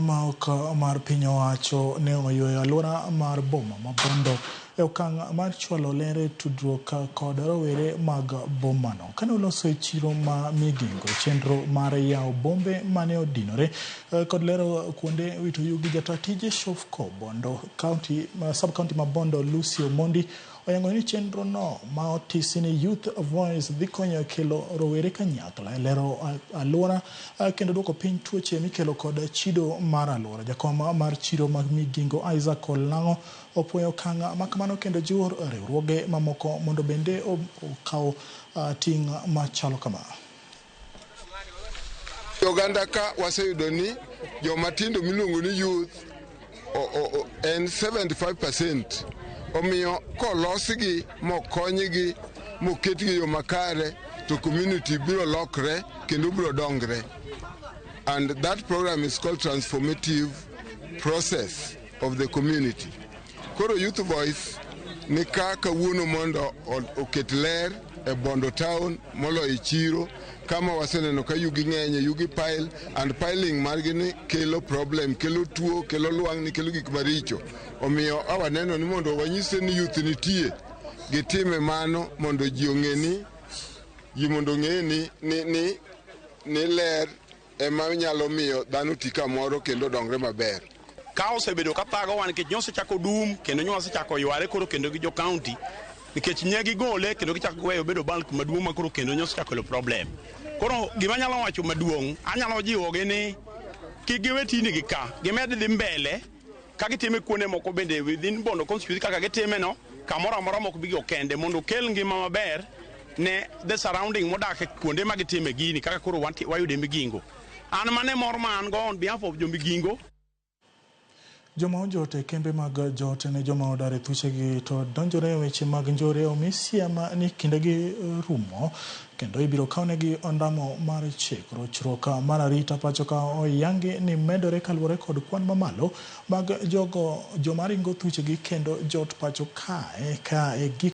Ma ok mar piny owacho ne oyweyo alwora mar boma ma Bondo e okang' mar chwalo ler e tudruok kod rowere mag bomano. Kane oloso e chiro ma Migingo chenro mar yawo bombe mane odinore kod lero kuonde wito yugi, jata tije Shofco Bondo County, sub county ma Bondo Lucy Omondi oyango ni chenro no ma otisi ni Youth Voice dhi konyo e kelo rowere kanyakla e lero alwora kendo duoko piny tuoche mikelo kod chido mar alwora. Jakom mar chiro mag Migingo Isaac Olang'o opuoyo okang' ma kamano kendo jiwo riwruoge mamoko mondo bende okaw ting' machalo kama. Oganda ka waseyudo ni joma tindo miluongo ni youth en 75%. Omiyo kolosgi mokonygi moketgi e yo makare, to community biro lokre kendo biro dongre. And that program is called transformative process of the community. Koro Youth Voice ni ka kawuono mondo oket ler e Bondo town moloyo e chiro kama waseneno ka yugi ng'eny, yugi pile, and piling margi ni kelo problem, kelo tuo, kelo lwang'ni, kelo gik maricho. Omiyo awaneno ni mondo wanyise ni youth nitie, gitime mano mondo ji ong'e ni ji mondo ong'e ni ler ema nyalo miyo dhano ti kamoro kendo dongre maber. Ka osebedo ka thagowa nikech nyosechako dum kendo nyosechako yware koro kendo gi jo county nikech nye gigole kendo gichako weyo bedo bulk maduong' ma koro kendo nyosechako kelo problem. Koro gima anyalo wacho maduong', anyalo jiwogi ni kik giwe tijni gi ka, gimed dhi mbele ka gitime kuonde moko bende within Bondo constituency kaka gitime no, kamoro amora mok bigo kende mondo okel ngima maber ne the surrounding modak e kuonde ma gitime gini kaka koro wayude Migingo. An mane mor ma an go on behalf of jo Migingo. Joma ojot e kembe mag jot ne joma odar e thuchegi to donjore e weche mag njore omi siem ni kindegi rumo kendo ibiro kawnegi ondamo mar chik. Rochruok mar arita pacho ka oyangi ni medore kaluwore kod kwan mamalo mag jogo joma ringo thuchegi kendo jot pacho kae ka e gik